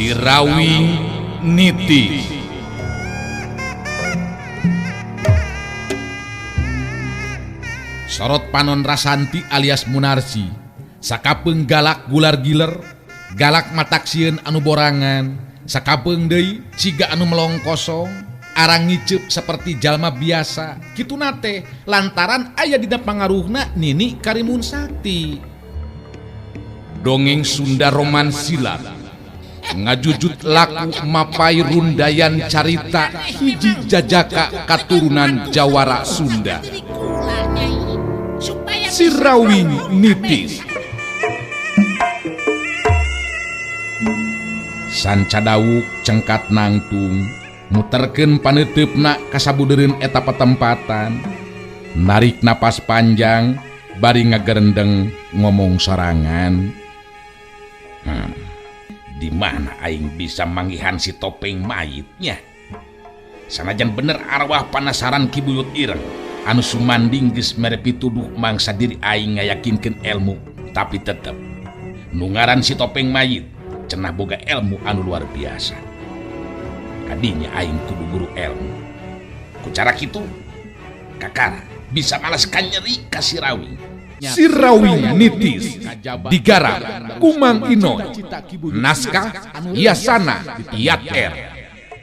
Sirawing Niti. Sorot panon Rasanti alias Munarsi sakapeung galak gular giler, galak matak sieun anu borangan, sakapeung deui siga anu melong kosong, arang ngiceup seperti jalma biasa. Kituna teh lantaran aya dina pangaruhna Nini Karimun Sakti. Dongeng Sunda Roman Silat ngajujut laku mapai rundayan carita hiji jajaka katurunan Jawara Sunda. Sirawing Nitis. Sanca dawuk cengkat nangtung muterkeun paneuteup kasabudereun eta patempatan, narik napas panjang bari ngagerendeng ngomong sorangan. Di mana aing bisa manggihan si topeng mayitnya? Sanajan bener arwah panasaran Ki Buyut Ireng anu sumanding geus mere pituduh mangsa diri aing ngayakinkeun ilmu, tapi tetep nu ngaran si topeng mayit cenah boga ilmu anu luar biasa. Kadinya aing kudu guru ilmu. Ku cara kitu kakara bisa malas kanyeri ka Sirawing. Sirawing Nitis digarap Kumang Inoy, naskah Yasana Yat R,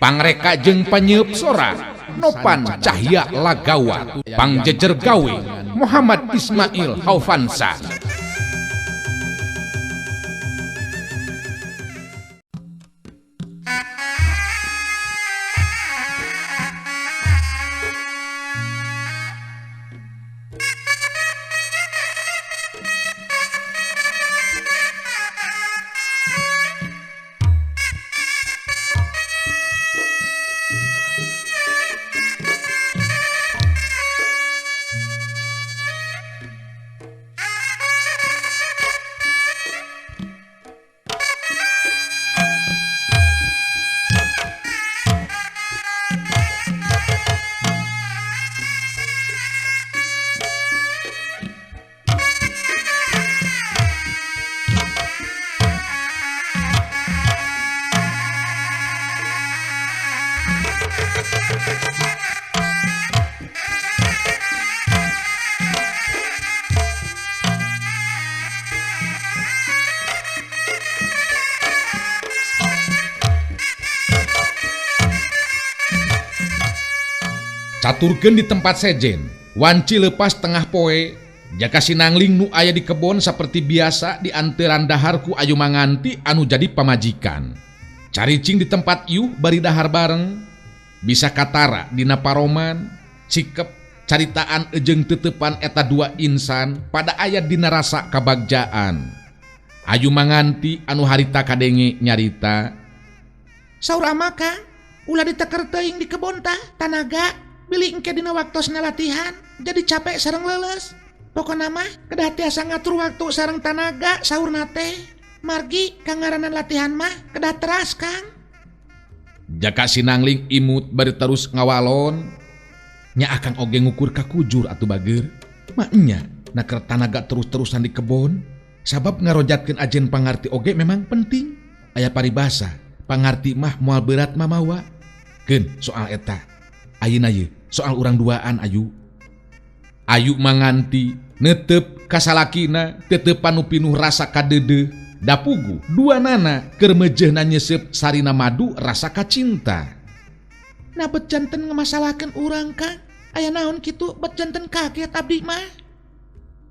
pangreka jeung panyeup sora Nopan Cahya Lagawa, pangjejer gawe Muhammad Ismail Haufansa. Caturkeun di tempat sejen, wanci lepas tengah poe, jaka sinangling nu aya di kebon seperti biasa di anteran dahar ku Ayu Manganti anu jadi pamajikan. Caricing di tempat iuh bari dahar bareng, bisa katara dina paroman, cikep caritaan ejeng tetepan eta dua insan pada aya dina rasa kabagjaan. Ayu Manganti anu harita kadenge nyarita. Saur amaka, ulah diteker teuing di kebon tah, tanaga. Bilih engke dina waktosna latihan jadi capek sareng leuleus. Pokona mah kedah tiasa ngatur waktu sareng tanaga saurna teh. Margi kangaranan latihan mah kedah teras Kang. Jaka sinangling imut bari terus ngawalon. Nya akang oge ngukur ka kujur atuh bager. Maknya naker tanaga terus-terusan di kebon. Sabab ngarojatkeun ajen pangarti oge memang penting. Aya paribasa pangarti mah moal berat mamawa. Keun soal eta. Ayeuna ye soal urang duaan Ayu. Ayu Manganti netep kasalakina tetepan nu pinuh rasa kadeudeuh dapugu dua nana keur meujeuhna nyeseup sarina madu rasa kacinta. Nah bet janten ngamasalahkeun urang Kang. Aya naon kitu bet janten kaget abdi mah.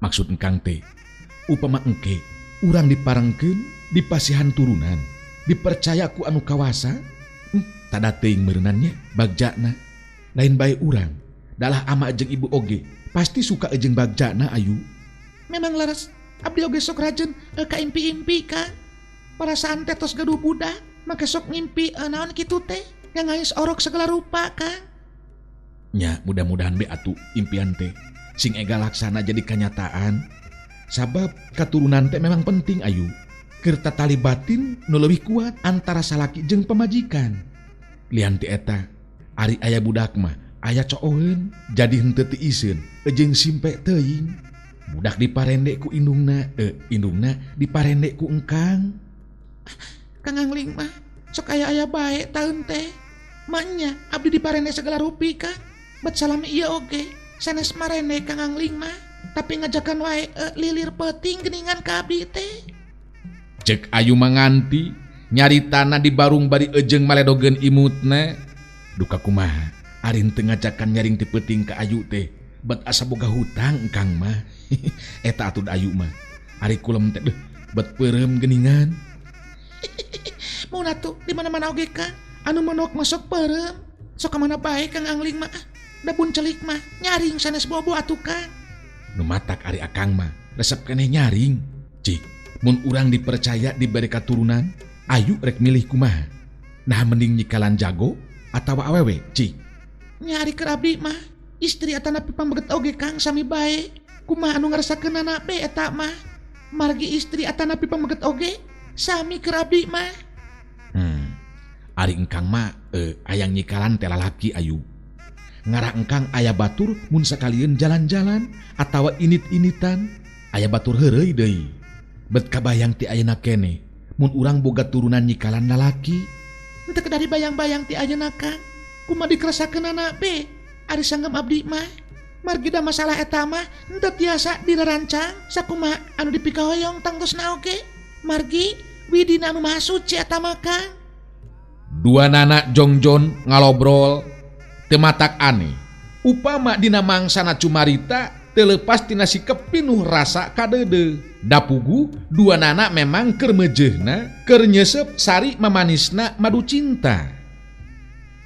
Maksud engkang teh upama engke urang diparengkeun dipasihan turunan dipercaya ku anu kawasa, tada teuing meureunannya bagjana. Lain bae urang, dalah ama jeung ibu oge pasti suka jeung bagjana Ayu. Memang leres, abdi oge sok rajen ka impi-impi Kang. Perasaan teh tos gaduh budak, make sok ngimpi naon kitu teh, ngangais orok segala rupa Kang. Nya mudah-mudahan be atuh impian teh sing ega laksana jadi kanyataan. Sabab katurunan teh memang penting Ayu. Keur tali batin nu leuwih kuat antara salaki jeung pamajikan. Lian ti eta ari aya budak mah aya cooeun jadi henteu teu iseun jeung simpe teuing. Budak diparende ku indungna, indungna diparende ku engkang. Kang Angling mah Sok aya-aya bae taun teh. Maknya abdi diparene segala rupi Kang. Bet salami ieu oge sanes marene Kang Angling mah, tapi ngajakan wae lilir peuting geuningan ka abdi teh. Cek Ayu Manganti nyaritana di barung bari ejeng maledogeun imutna. Duka kumaha ari teu ngajakan nyaring ti peuting ka Ayu teh, bet asa boga hutang engkang mah. Eta atuh da Ayu mah. Ari kulem teh deuh bet peureum geuningan. Mun atuh di mana-mana oge Kang, anu monok masuk peureum. Sok ka mana bae Kang Angling mah. Da buncelik mah nyaring sanes bobo atuh Kang. Nu matak ari akang mah resep keneh nyaring. Cik, mun urang dipercaya diberi katurunan, Ayu rek milih kumaha? Nah mending nyikalan jago atawa awewe, cik. Nya ari keur abdi mah istri atanapi pambeget oge Kang sami bae. Kumaha anu ngarasakeunana be eta mah. Margi istri atanapi pameget oge sami keur abdi mah. Ari engkang mah hayang nyikalan teh lalaki Ayu. Ngarah engkang aya batur mun sakalieun jalan-jalan atawa init-initan, aya batur heureuy deui. Bet kabayang ti ayeuna keneh mun urang boga turunan nyikalan lalaki. Henteu dari bayang-bayang ti ayeuna Kang. Kumaha dikeresakeunana be? Ari sanggem abdi mah. Margi da masalah eta mah henteu tiasa dirarancang sakumaha anu dipikahoyong tangtosna oge. Margi widina anu maha suci eta mah Kang. Dua nana jongjon ngalobrol teu matak aneh. Upama dina mangsana cumarita teu leupas tina sikep pinuh rasa kadeudeuh. Dapugu dua nana memang keur meujeuhna, keur nyeuseup sari mamanisna madu cinta.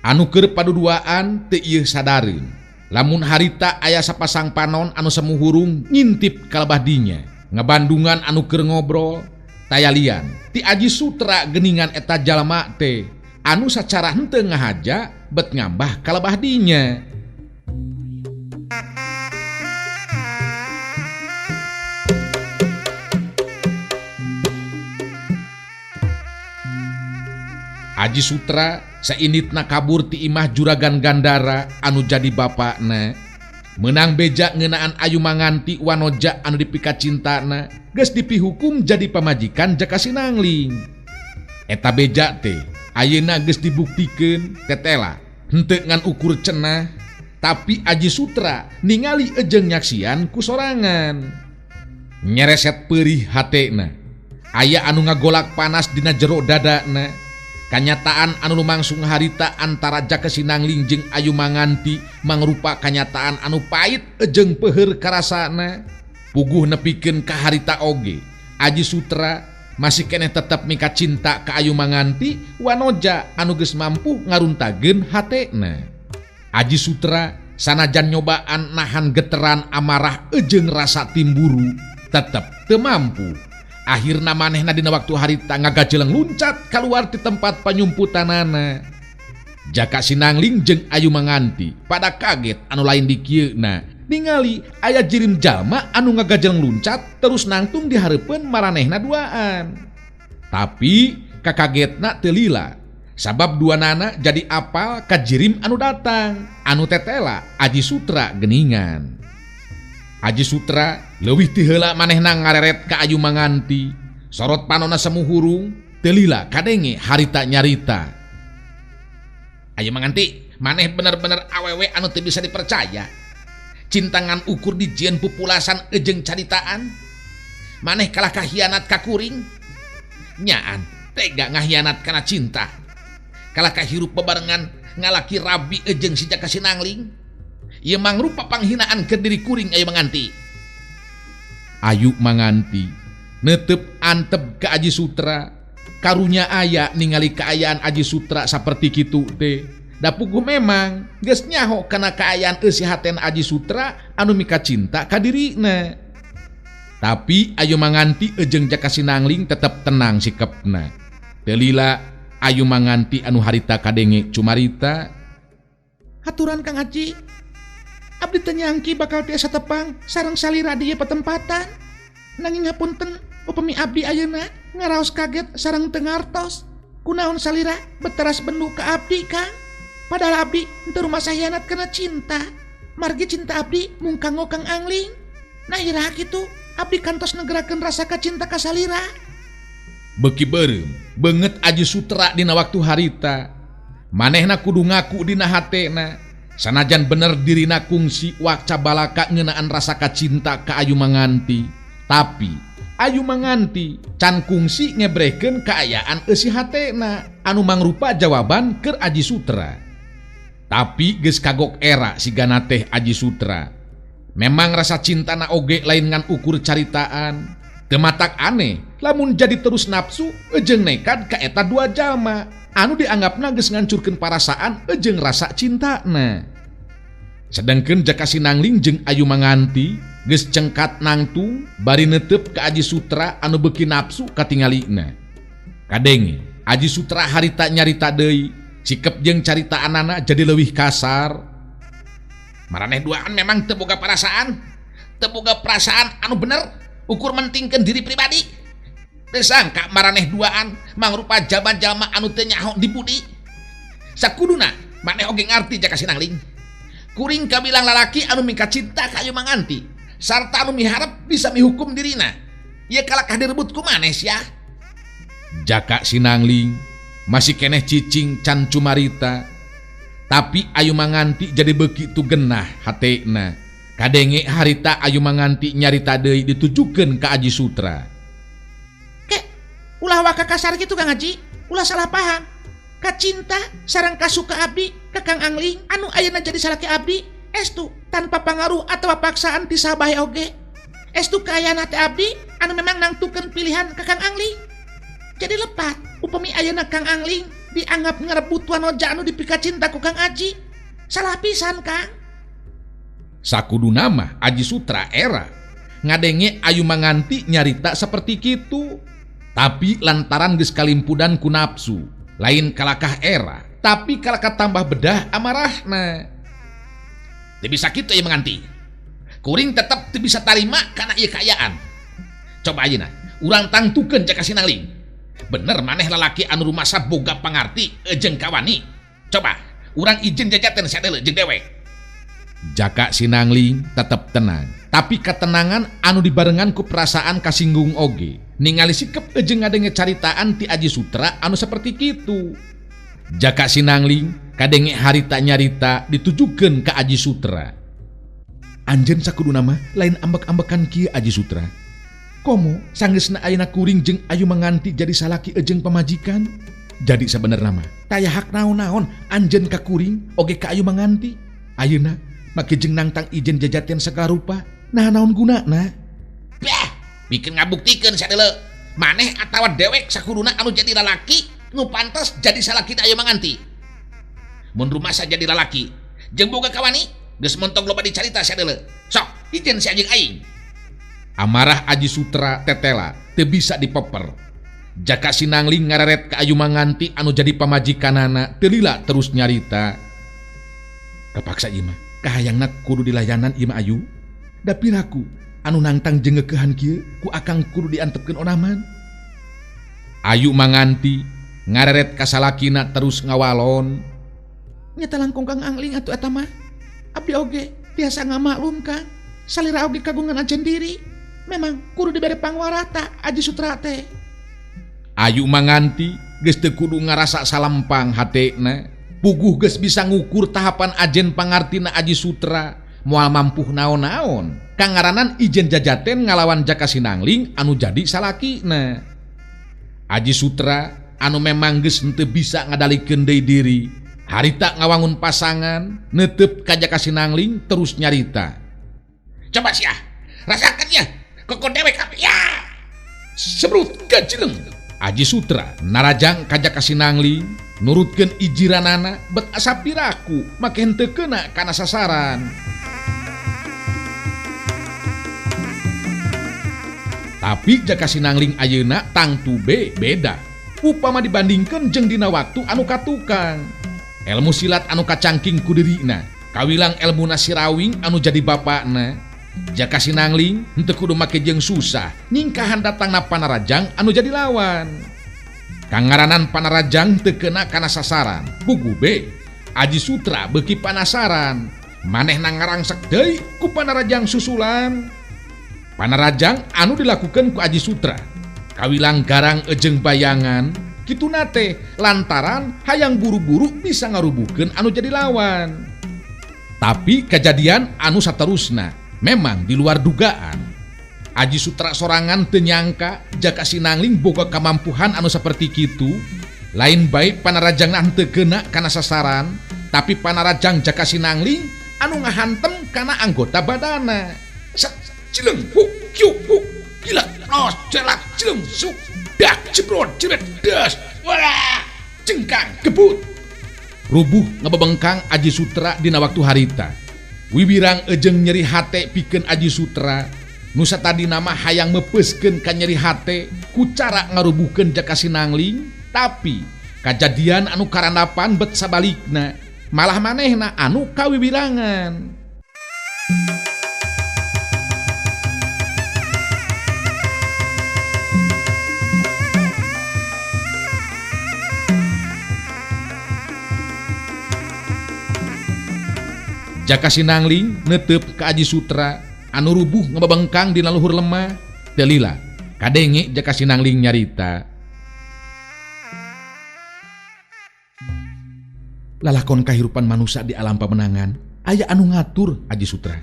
Anu keur paduduaan teu ieu sadareun. Lamun harita aya sapasang panon anu semuhurung ngintip kalebah dinya. Ngabandungan anu keur ngobrol tayalian ti Aji Sutra geningan eta jalma teh anu sacara henteu ngahaja bet ngambah kalebah dinya. Aji Sutra sainitna kabur ti imah juragan Gandara anu jadi bapakna. Menang beja ngeunaan Ayu Manganti wanoja anu dipika cintana geus dipihukum jadi pamajikan Jaka Sinangling. Eta beja teh ayeuna geus dibuktikeun tetela henteu ngan ukur cenah, tapi Aji Sutra ningali ejeng nyaksian ku sorangan. Nyereset peurih hatena. Aya anu ngagolak panas dina jero dadana. Kanyataan anu lumangsung harita antara Jaka Sinangling jeung Ayu Manganti mangrupa kanyataan anu pahit ejeng peuheur karasana. Puguh nepikeun ka harita oge. Aji Sutra masih keneh tetep mika cinta ka Ayu Manganti wanoja anu geus mampu ngaruntageun hatena. Aji Sutra sanajan nyobaan nahan geteran amarah ejeng rasa timburu tetep teu mampu. Akhirna manehna dina waktu harita ngagajeleng luncat keluar di tempat panyumputanana. Jaka Sinangling jeung Ayu Manganti pada kaget anu lain dikieuna ningali aya jirim jalma anu ngagajeleng luncat terus nangtung di hareupeun maranehna duaan. Tapi kakagetna teu lila sabab duanana jadi apal ka jirim anu datang anu tetela Aji Sutra geningan. Aji Sutra leuwih ti heula manehna ngareret ka Ayu Manganti. Sorot panona semuhurung teu lila kadenge harita nyarita. Ayu Manganti, maneh bener-bener awewe anu teu bisa dipercaya. Cintangan ukur dijieun pupulasan ejeng caritaan. Maneh kalah kahianat ka kuring. Nyaan tega ngahianat kana cinta. Kalah kahirup bebarengan ngalaki rabi ejeng si Jaka Sinangling. Ieu mangrupa panghinaan ke diri kuring Ayu Manganti. Ayu Manganti netep antep ke Aji Sutra. Karunya aya ningali kaayaan Aji Sutra saperti kitu teh. Da puguh memang geus nyaho kana kaayaan eusi haten Aji Sutra anu mika cinta ka dirina. Tapi Ayu Manganti ejeng Jaka Sinangling tetep tenang sikepna. Teu lila Ayu Manganti anu harita kadenge cumarita. Haturan Kang Aji, abdi teu nyangki bakal tiasa tepang sareng salira di ieu patempatan. Nanging hapunten upami abdi ayeuna ngaraos kaget sareng teu ngartos. Kunaon salira beteras bendu ka abdi Kang? Padahal abdi henteu rumasa hianat kana cinta. Margi cinta abdi mung kanggo Kang Angling. Nah iraha kitu abdi kantos negerakeun rasa kacinta ka salira. Beuki beureum beungeut Aji Sutra dina waktu harita. Manehna kudu ngaku dina hatena. Sanajan bener dirina kungsi wakca balaka ngeunaan rasa kacinta ka Ayu Manganti. Tapi Ayu Manganti can kungsi ngebrehkeun kaayaan eusi hatena anu mangrupa jawaban keur Aji Sutra. Tapi geus kagok era sigana teh Aji Sutra. Memang rasa cintana oge lain ngan ukur caritaan. Teu matak aneh lamun jadi terus nafsu jeung nekat ka eta dua jalma anu dianggapna geus ngancurkeun parasaan jeung rasa cintana. Sedengkeun Jaka Sinangling jeung Ayu Manganti geus cengkat nangtung bari neuteup ka Aji Sutra anu beuki nafsu katingalina. Kadenge Aji Sutra harita nyarita deui, sikep jeung caritaanana jadi leuwih kasar. Maraneh duaan memang teu boga perasaan, teu boga perasaan anu bener, ukur mentingkeun diri pribadi. Teu sangka maraneh duaan mangrupa jalma-jalma anu teu nyaho di budi. Sakuduna maneh oge ngarti Jaka Sinangling. Kuring kabilang lalaki anu mika cinta ka Ayu Manganti, sarta anu miharep bisa mihukum dirina. Ieu kalakah direbut ku maneh sia. Jaka Sinangling masih keneh cicing can cumarita. Tapi Ayu Manganti jadi begitu genah hatena. Kadenge harita Ayu Manganti nyarita deui ditujukeun ka Aji Sutra. Kek, ulah waka kasar kitu Kang Haji, ulah salah paham. Kacinta sareng kasuka abdi ka Kang Angling anu ayeuna jadi salaki abdi estu tanpa pangaruh atawa paksaan ti sabae oge. Estu kaayaan hati abdi anu memang nangtukeun pilihan ka Kang Angling. Jadi lepat upami ayeuna Kang Angling dianggap ngarebut wanoja anu dipikacinta ku Kang Aji. Salah pisan Kang. Sakuduna mah Aji Sutra era ngadenge Ayu Manganti nyarita seperti kitu. Tapi lantaran geus kalimpudan ku nafsu, lain kalakah era, tapi kalakah tambah bedah amarahna. Teu bisa kitu Ayu Manganti. Kuring tetep teu bisa tarima kana ieu kaayaan. Coba ayeuna urang tangtukeun Jaka Sinangling. Bener maneh lalaki anu rumasa boga pangarti jeung kawani. Coba urang izin jajaten sadeuleu jeung dewek. Jaka Sinangling tetep tenang, tapi ketenangan anu dibarengan ku perasaan kasinggung oge. Ningali sikep jeung ngadenge caritaan ti Aji Sutra anu seperti kitu. Jaka Sinangling kadenge harita nyarita ditujukeun ka Aji Sutra. Anjeun sakuduna mah lain ambek-ambekan kieu Aji Sutra. Komo sanggeusna ayeuna kuring jeung Ayu Manganti jadi salaki jeung pamajikan. Jadi sabenerna mah taya hak naon-naon anjeun ka kuring oge ka Ayu Manganti. Ayeuna make jeung nangtang ijen jajaten segala rupa. Nah naon gunana? Bah, bikin ngabuktikeun sadeuleu. Maneh atawa dewek sakuduna anu jadi lalaki nu pantes jadi salaki Ayu Manganti. Mun rumasa jadi lalaki jeung boga kawani geus montong loba dicarita sadeuleu. Sok ijen si anjing aing. Amarah Aji Sutra tetela teu bisa dipeper. Jaka Sinangling ngareret ka Ayu Manganti anu jadi pamajikanana teu lila terus nyarita. Kapaksa ieu mah kahayangna kudu dilayanan ieu mah Ayu. Da piraku anu nangtang jeung ngeukehan kieu ku akang kudu diantepkeun onaman. Ayu Manganti ngareret ka salakina terus ngawalon. Nyata langkung Kang Angling atuh eta mah. Abdi oge tiasa ngamaklum Kang. Salira oge kagungan ajen diri. Memang kudu dibere pangwarata Aji Sutra teh. Ayu Manganti geus teu kudu ngarasa salempang hatena. Puguh geus bisa ngukur tahapan ajen pangartina Aji Sutra moal mampuh naon-naon. Kangaranan ijen jajaten ngalawan Jaka Sinangling anu jadi salakina. Aji Sutra anu memang geus henteu bisa ngadalikeun deui diri, harita ngawangun pasangan neuteup ka Jaka Sinangling terus nyarita. Coba sia, rasakan ya. Koko dewek ya. Sebrut gajleng. Aji Sutra narajang ka Jaka Sinangling nurutkeun ijiranana bet asa piraku make henteu keuna kana sasaran. Tapi Jaka Sinangling ayeuna tangtu beda. Upama dibandingkeun jeung dina waktu anu katukang. Elmu silat anu kacangking ku dirina, kawilang elmuna Sirawing anu jadi bapakna. Jaka Sinangling henteu kudu make jeung susah nyingkahan datangna Panarajang anu jadi lawan. Kangaranan Panarajang teu keuna kana sasaran. Puguh be Aji Sutra beuki panasaran. Manehna ngarangsek deui ku Panarajang susulan. Panarajang anu dilakukeun ku Aji Sutra. Kawilang garang ejeng bayangan kituna teh lantaran hayang buru-buru bisa ngarubuhkeun anu jadi lawan. Tapi kejadian anu saterusna memang di luar dugaan. Aji Sutra sorangan teu nyangka Jaka Sinangling boga kamampuhan anu saperti kitu. Lain baik panarajangna henteu kena kana sasaran, tapi panarajang Jaka Sinangling anu ngahantem kana anggota badana. Set cileng hu kiu hu gila los celak cileng suk dak jebrot jeret das wala cengkang kebut. Rubuh ngebebengkang Aji Sutra dina waktu harita. Wiwirang ejeng nyeri hate pikeun Aji Sutra. Nusa tadi nama hayang mepeuskeun ka nyeri hate ku cara ngarubuhkeun Jaka Sinangling, tapi kajadian anu karandapan bet sabalikna, malah manehna anu kawiwirangan. Jaka Sinangling netep ka Aji Sutra anu rubuh ngebebengkang dina luhur lemah. Teu lila kadenge Jaka Sinangling nyarita. Lalakon kahirupan manusia di alam pamenangan aya anu ngatur Aji Sutra.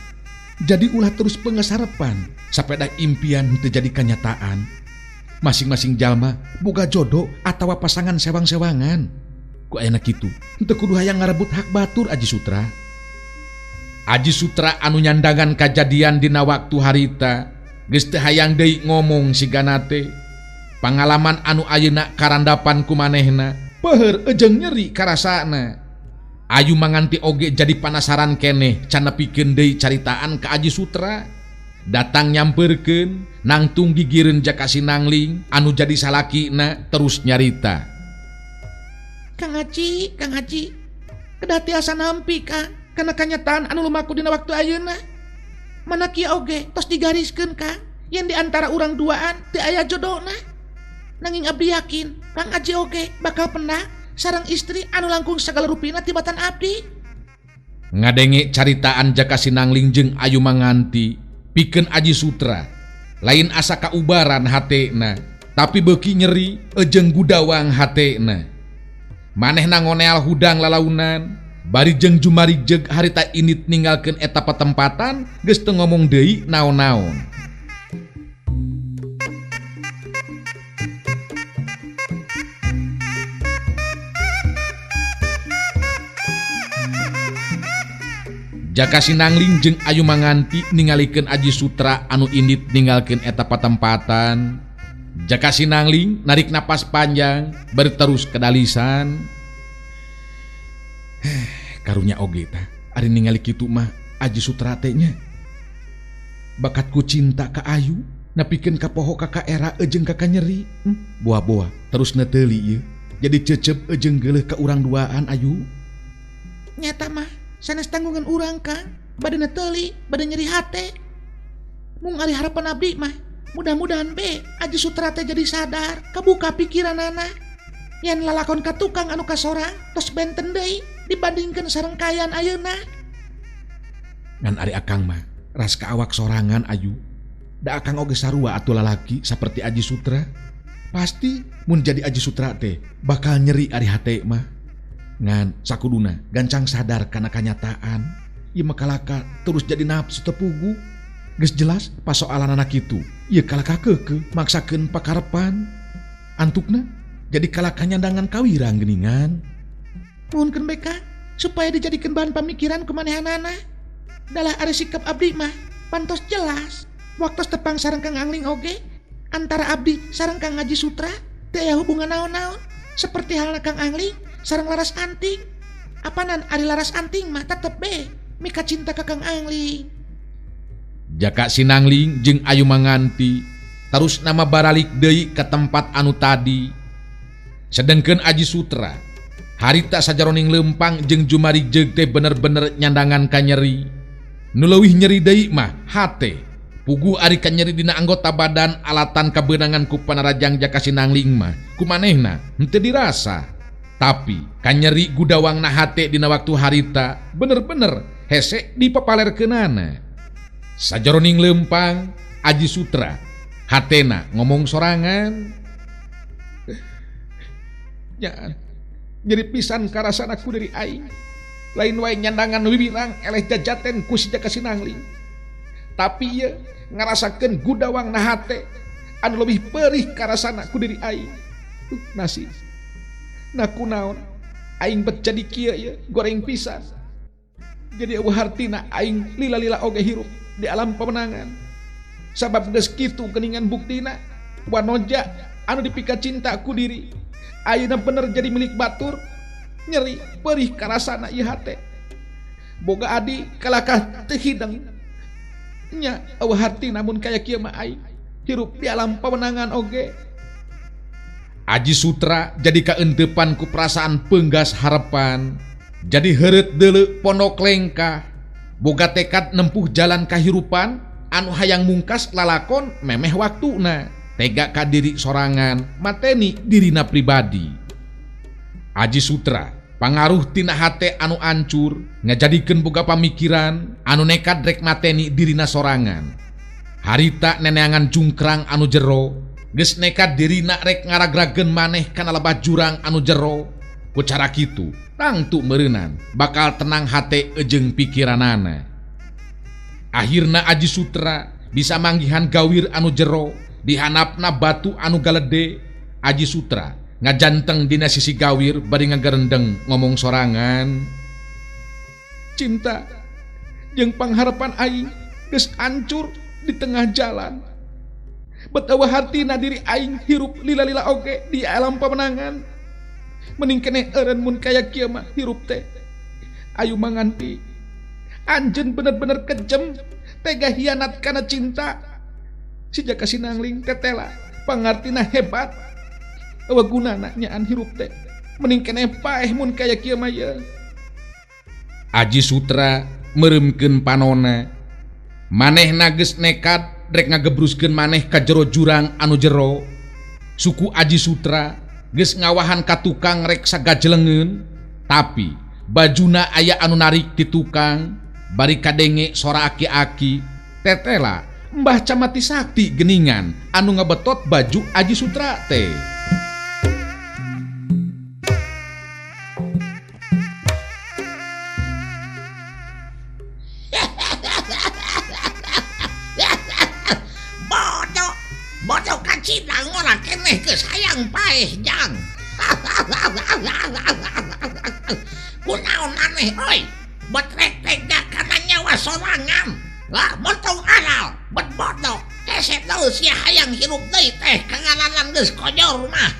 Jadi ulah terus pengesarepan sapeda impian teu jadi kanyataan. Masing-masing jalma boga jodoh atawa pasangan sewang-sewangan. Ku ayana kitu henteu kudu hayang ngarebut hak batur Aji Sutra. Aji Sutra anu nyandangan kajadian dina waktu harita geus teu hayang deui ngomong sigana teh. Pangalaman anu ayeuna karandapan ku manehna peuheur ejeng nyeri karasana. Ayu Manganti oge jadi panasaran keneh can nepikeun deui caritaan ka Aji Sutra. Datang nyamperkeun nangtung gigireun Jaka Sinangling anu jadi salakina terus nyarita. Kang Haji, Kang Haji, kedah tiasa nampi Kang kana kanyataan anu lumaku dina waktu ayeuna. Mana kieu oge tos digariskeun Kang, yen di antara urang duaan teu aya jodona. Nanging abdi yakin Kang Haji oge bakal pendak sareng istri anu langkung sagala rupina tibatan abdi. Ngadenge caritaan Jaka Sinangling jeung Ayu Manganti pikeun Aji Sutra lain asa kaubaran hatena, tapi beuki nyeri ejeng gudawang hatena. Manehna ngoneal hudang lalaunan bari jeung jumarijeg harita init ninggalkeun eta patempatan geus teu ngomong deui naon-naon. Jaka Sinangling jeung Ayu Manganti ningalikeun Aji Sutra anu indit ninggalkeun eta patempatan. Jaka Sinangling narik napas panjang berterus kedalisan. Karunya oge tah ari ningali kitu mah Aji Sutra teh nya. Bakatku cinta ka Ayu nepikeun ka poho ka kaera ejeng ka kanyeri. Boa-boa terus neteuli ieu. Jadi cecep ejeng geuleuh ka urang duaan Ayu. Nyata mah sanes tanggungan urang Kang, bade neteuli, bade nyeri hate. Mung ari harapan abdi mah mudah-mudahan be Aji Sutra teh jadi sadar, kebuka pikiranana. Yen lalakon ka tukang anu kasorang tos benten deui dibandingkeun sareng kaayaan ayeuna. Ngan ari akang mah ras ka awak sorangan Ayu. Da akang oge sarua atuh lalaki saperti Aji Sutra. Pasti mun jadi Aji Sutra teh bakal nyeri ari hate mah. Ngan sakuduna gancang sadar kana kanyataan. Ieu mah kalaka terus jadi nafsu tepugu. Geus jelas pasoalanana kitu. Ieu kalaka keukeuh maksakeun pakarepan. Antukna jadi kalaka nyandangan kawirang geuningan. Nuhunkeun bae Kang supaya dijadikeun bahan pamikiran ku manehanana. Dalah ari sikap abdi mah pantos jelas. Waktos tepang sareng Kang Angling oge antara abdi sareng Kang Haji Sutra teu aya hubungan naon-naon. Seperti halna Kang Angling sareng Laras Anting. Apanan ari Laras Anting mah tetep be mika cinta ka Kang Angling. Jaka Sinangling jeung Ayu Manganti terus nama baralik deui ka tempat anu tadi. Sedengkeun Aji Sutra harita sajaroning lempang jeung jumarijeg teh bener-bener nyandangan ka nyeri. Nu leuwih nyeri deui mah hate. Puguh ari ka nyeri dina anggota badan alatan kabeunangan ku panarajang Jaka Sinangling mah ku manehna henteu dirasa. Tapi kanyeri gudawangna hate dina waktu harita bener-bener hese dipapalerkeunana. Sajaroning lempang Aji Sutra hatena ngomong sorangan. Nyaan nyeri pisan karasana ku diri aing. Lain wae nyandangan wiwirang eleh jajaten ku si Jaka Sinangling. Tapi ieu ngarasakeun gudawang na hate anu leuwih perih karasana ku diri aing. Nasib. Nah kunaon aing bet jadi kieu ieu goreng pisan. Jadi eueuh hartina aing lila-lila oge hirup di alam pemenangan. Sabab geus kitu geuningan buktina wanoja anu dipika cinta ku diri ayeuna bener jadi milik batur. Nyeri perih karasana ieu hate. Boga adi kalakah teu hideng. Nya eueuh hartina mun kaya kieu mah aing hirup di alam pemenangan oge. Aji Sutra jadi kaenteupan ku perasaan peunggas harepan. Jadi heureut deuleu pondok lengkah. Boga tekad nempuh jalan kahirupan anu hayang mungkas lalakon memeh waktuna. Tega ka diri sorangan mateni dirina pribadi. Aji Sutra pangaruh tina hate anu ancur ngajadikeun boga pamikiran anu nekat rek mateni dirina sorangan. Harita neneangan jungkrang anu jero geus nekat dirina rek ngaragrageun maneh kana lebah jurang anu jero. Ku cara kitu tangtu meureunan bakal tenang hate jeung pikiranana. Akhirna Aji Sutra bisa manggihan gawir anu jero dihanapna batu anu galede. Aji Sutra ngajanteng dina sisi gawir bari ngagerendeng ngomong sorangan. Cinta jeung pangharapan aing geus ancur di tengah jalan. Bet eueuh hartina diri aing hirup lila-lila oge di alam pemenangan. Mending keneh eureun mun kaya kieu mah hirup teh. Ayu manganti anjeun bener-bener kejem tega hianat kana cinta. Si Jaka Sinangling tetela pangartina hebat. Eueuh gunana nyaan hirup teh. Mending keneh paeh mun kaya kieu mah ye. Aji Sutra meureumkeun panona. Manehna geus nekat rek ngagebruskeun maneh ka jero jurang anu jero. Suku Aji Sutra geus ngawahan ka tukang rek sagajelengeun, tapi bajuna aya anu narik ti tukang bari kadenge sora aki-aki. Tetela Mbah Camati Sakti geningan anu ngabetot baju Aji Sutra teh. Bodoh kacida ngora keneh geus hayang paeh jang. Kunaon aneh euy, betrek tega kana nyawa sorangan. Lah montong aral, bet bodoh. Keset deui sia hayang hirup deui teh kangalanan geus kojor mah.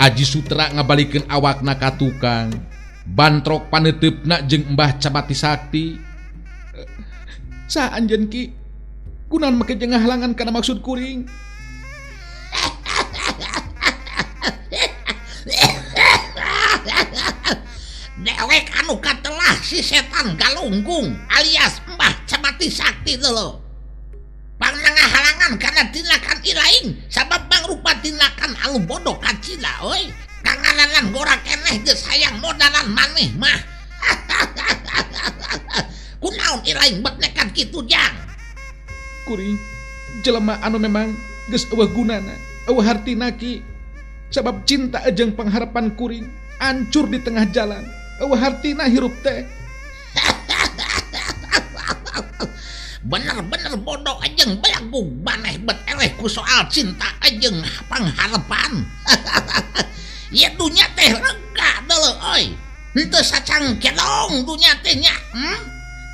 Aji Sutra ngabalikeun awakna ka tukang. Bantrok paneuteup jeung Mbah Camati Sakti. Sa anjeun ki kunaon make jeung ngahalangan kana maksud kuring. Dewek anu katelah si setan galunggung alias Mbah Camati Sakti dulu. Pangnangahalangan kana tindakan ilaing sabab mangrupa tindakan anu bodoh kacida euy. Kangalanan gora keneh geus hayang modalan maneh mah. Kunaon ilaing bet nekat kitu jang. Kuring jelema anu memang geus eueuh gunana, eueuh hartina ki. Sabab cinta jeung pangharapan kuring ancur di tengah jalan. Eueuh hartina hirup teh. Bener-bener bodoh jeung belagug maneh bet eleh ku soal cinta jeung pangharapan. Ya dunya teh lega deuleu euy. Henteu sacang kelong dunya teh nya.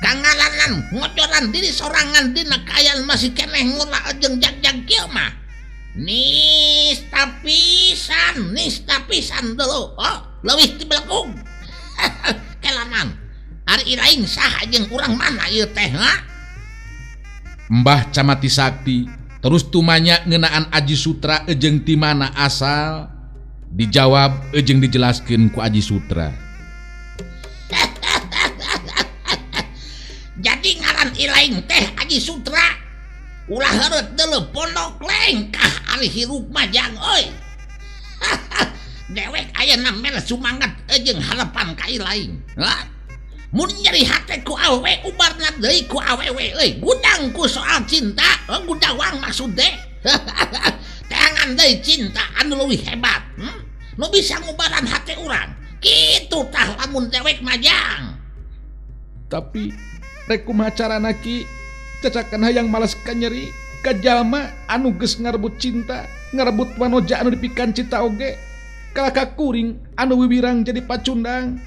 Kangalanan ngocoran diri sorangan dina kaayaan masih keneh ngora jeung jag-jag kieu mah. Nista pisan deuleu. Oh, leuwih ti belagug. Kelaman. Ari ilaing saha jeung urang mana ieu teh ha? Mbah Camati Sakti terus tumanya ngeunaan Aji Sutra jeung ti mana asal dijawab jeung dijelaskeun ku Aji Sutra. Jadi ngaran ilaing teh Aji Sutra. Ulah heureut deuleu pondok lengkah ari hirup mah jang euy. Dewek ayeuna mere sumangat jeung harapan ka ilaing. Ha? Mun nyeri hate ku awewe ubarna deui ku awewe euy. Gudang ku soal cinta, gudawang maksud teh. Neangan deui cinta anu leuwih hebat, Nu bisa ngubaran hate urang. Kitu tah lamun dewek majang. Tapi rek kumaha carana Ki? Cacakan hayang malas kanyeri ka jalma anu geus ngarebut cinta, ngarebut wanoja anu dipikan cinta oge. Kalaka kuring anu wiwirang jadi pacundang.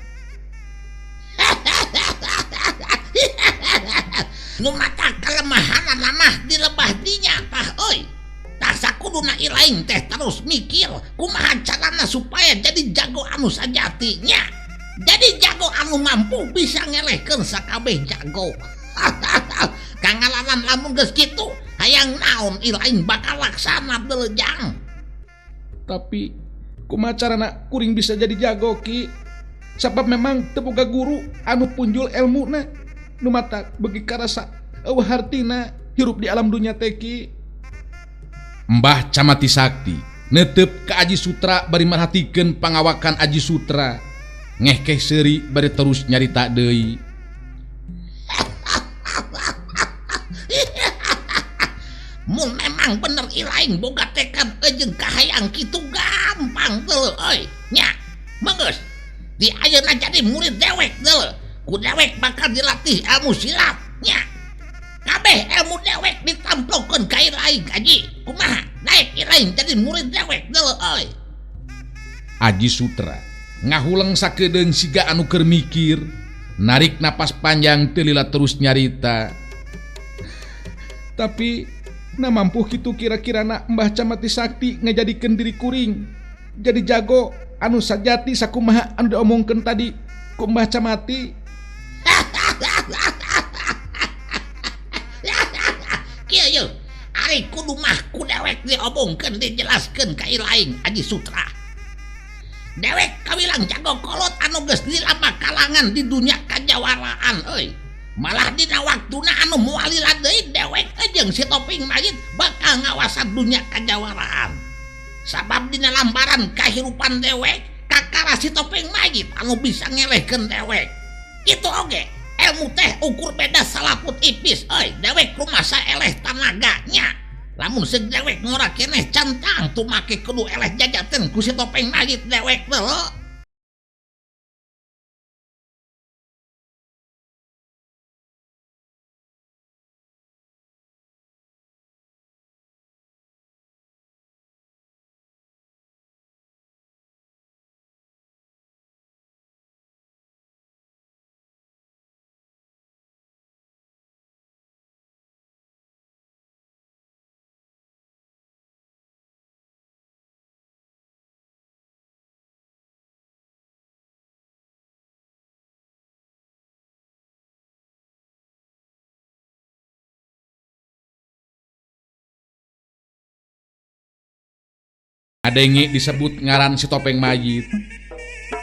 Nu mata kelemahanana mah dilebah dinya tah euy. Tah sakuduna ilaing teh terus mikir kumaha carana supaya jadi jago anu sajatinya. Jadi jago anu mampu bisa ngelehkeun sakabeh jago. Kangalaman lamun geus kitu hayang naon ilaing bakal laksana deuleu jang. Tapi kumaha carana kuring bisa jadi jago Ki? Sabab memang teu boga guru anu punjul elmuna. Nu mata beuki karasa eueuh hartina hirup di alam dunya teh Ki. Mbah Camati Sakti netep ka Aji Sutra bari merhatikeun pangawakan Aji Sutra. Ngehkeh seuri bari terus nyarita deui. Mun memang bener ilaing boga tekad jeung kahayang kitu gampang deuleu euy. Nya, menggeus. Di ayeuna jadi murid dewek deuleu. Ku dewek bakal dilatih ilmu silat nya. Kabeh ilmu dewek ditamplokeun ka ilaing Aji. Kumaha? Naik ilaing jadi murid dewek deuleu euy. Aji Sutra ngahuleng sakedeung siga anu keur mikir, narik napas panjang teu lila terus nyarita. Tapi na mampu kitu kira-kira na Mbah Camati Sakti ngajadikeun diri kuring jadi jago anu sajati sakumaha anu diomongkeun tadi ku Mbah Camati. Kieu yeuh, ari kudu mah ku dewek diomongkeun dijelaskeun ka ilaing Aji Sutra. Dewek kawilang jago kolot anu geus dilama kalangan di dunya kajawaraan euy. Malah dina waktuna anu moal lila deui dewek jeung si topeng mayit bakal ngawasan dunya kajawaraan. Sabab dina lambaran kahirupan dewek kakara si topeng mayit anu bisa ngelehkeun dewek. Kitu oge ilmu teh ukur beda salaput ipis euy, dewek rumasa eleh tanaganya. Lamun seug dewek ngora keneh cantang tumake kudu eleh jajaten ku si topeng mayit dewek deuleu. Adenge disebut ngaran si topeng mayit.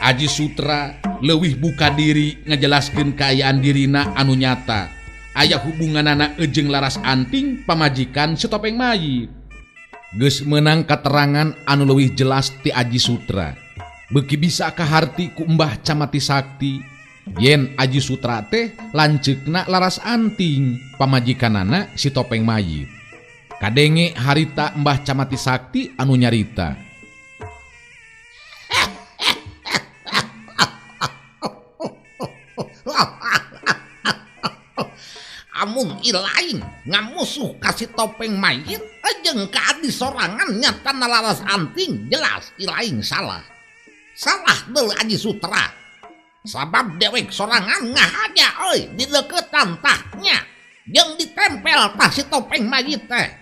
Aji Sutra leuwih buka diri ngajelaskeun kaayaan dirina anu nyata. Aya hubunganana jeung Laras Anting pamajikan si topeng mayit. Geus meunang katerangan anu leuwih jelas ti Aji Sutra. Beuki bisa kaharti ku Mbah Camati Sakti yen Aji Sutra teh lanceukna Laras Anting pamajikanana si topeng mayit. Kadenge harita Mbah Camati Sakti anu nyarita. Amun ilaing ngamusuh ka si topeng mayit jeung ka adi sorangan nyata Laras Anting jelas ilaing salah. Salah deuleu Aji Sutra. Sabab dewek sorangan ngahaja euy dideukeutan tahnya jeung ditempel tah si topeng mayit teh.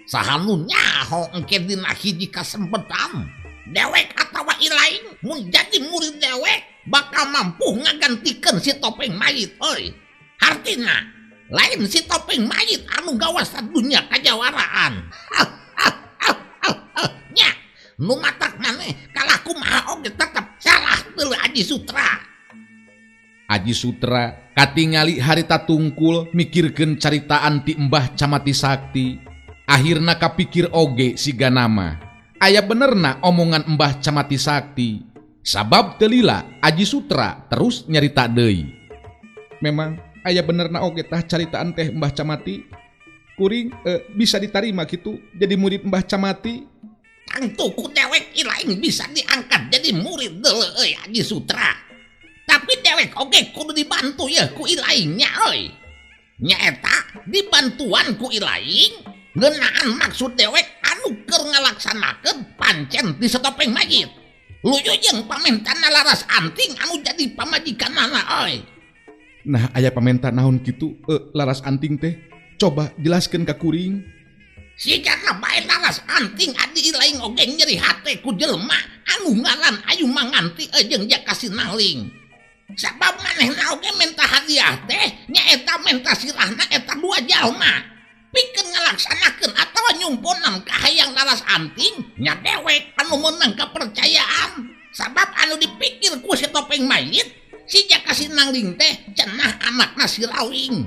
Saha nu nyaho engke dina hiji kasempetan dewek atawa ilaing mun jadi murid dewek bakal mampu ngagantikeun si topeng mayit euy. Hartina lain si topeng mayit anu gawasan dunya kajawaraan. Nya nu matak maneh kalah kumaha oge tetep salah deuleu Aji Sutra. Aji Sutra katingali harita tungkul mikirkeun caritaan ti Mbah Camati Sakti. Akhirna kapikir oge siga nama. Aya benerna omongan Mbah Camati Sakti. Sabab teu lila Aji Sutra terus nyarita deui. Memang aya benerna oge tah caritaan teh Mbah Camati. Kuring bisa ditarima kitu jadi murid Mbah Camati. Tangtu ku dewek ilaing bisa diangkat jadi murid deuleu euy Aji Sutra. Tapi dewek oge kudu dibantu ya ku ilaingnya euy. Nyaeta dibantuan ku ilaing ngeunaan maksud dewek anu keur ngalaksanakeun pancen di satopeng mayit. Luyu jeung pamentana Laras Anting anu jadi pamajikanana euy. Nah aya pamenta naon kitu Laras Anting teh? Coba jelaskeun ka kuring. Sigana bae Laras Anting adi ilaing oge nyeri hate ku jelema anu ngaran Ayu Manganti jeung Jaka Sinangling. Sabab manehna oge menta hadiah teh nyaeta menta sirahna eta dua jalma. Pikeun ngalaksanakeun atawa nyumponan kahayang Laras Anting nya dewek anu meunang kepercayaan. Sabab anu dipikir ku si topeng mayit si Jaka Sinangling teh cenah anakna si Rawing.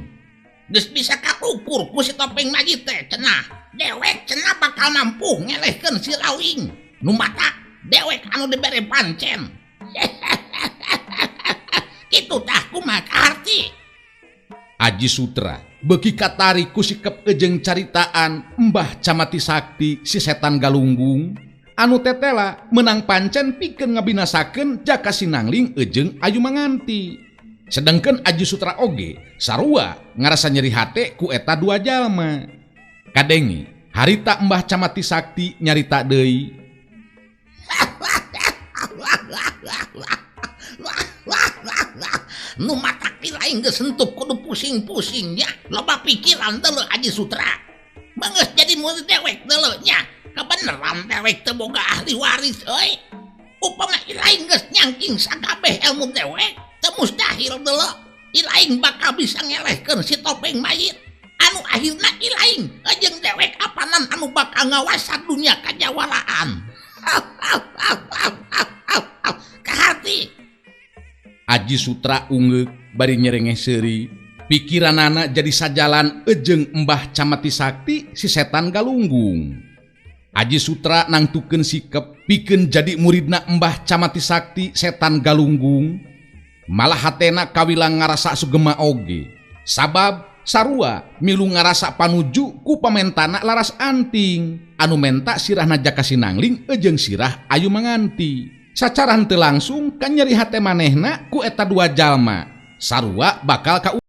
Geus bisa kaukur ku si topeng mayit teh cenah dewek cenah bakal mampu ngelehkeun si Rawing. Nu mata dewek anu dibere pancen. Kitu tah kumaha kaharti. Aji Sutra beuki katarik ku sikep jeung caritaan Mbah Camati Sakti si setan galunggung anu tetela menang pancen pikeun ngabinasakeun Jaka Sinangling jeung Ayu Manganti. Sedangkan Aji Sutra oge sarua ngarasa nyeri hate ku eta dua jalma. Kadenge harita Mbah Camati Sakti nyarita deui. Nu matak lain geus sentuh kudu pusing-pusing nya. Loba pikiran deuleu Aji Sutra. Geus jadi murid dewek deuleu nya. Kabeneran dewek teu boga ahli waris euy. Upama ilaing geus nyangking sakabeh ilmu dewek, teu mustahil deuleu ilaing bakal bisa ngelehkeun si topeng mayit. Anu akhirna ilaing jeung dewek apanan anu bakal ngawasan dunia kajawaraan. Kaharti. Aji Sutra ungeuk bari nyerengeh seuri. Pikiranana jadi sajalan ejeng Mbah Camati Sakti si setan galunggung. Aji Sutra nangtukeun sikep pikeun jadi muridna Mbah Camati Sakti setan galunggung. Malah hatena kawilang ngarasa sugema oge. Sabab sarua milu ngarasa panuju ku pamentana Laras Anting anu menta sirahna Jaka Sinangling ejeng sirah Ayu Manganti. Sacara henteu langsung kan nyeri hate manehna ku eta dua jalma sarua bakal ka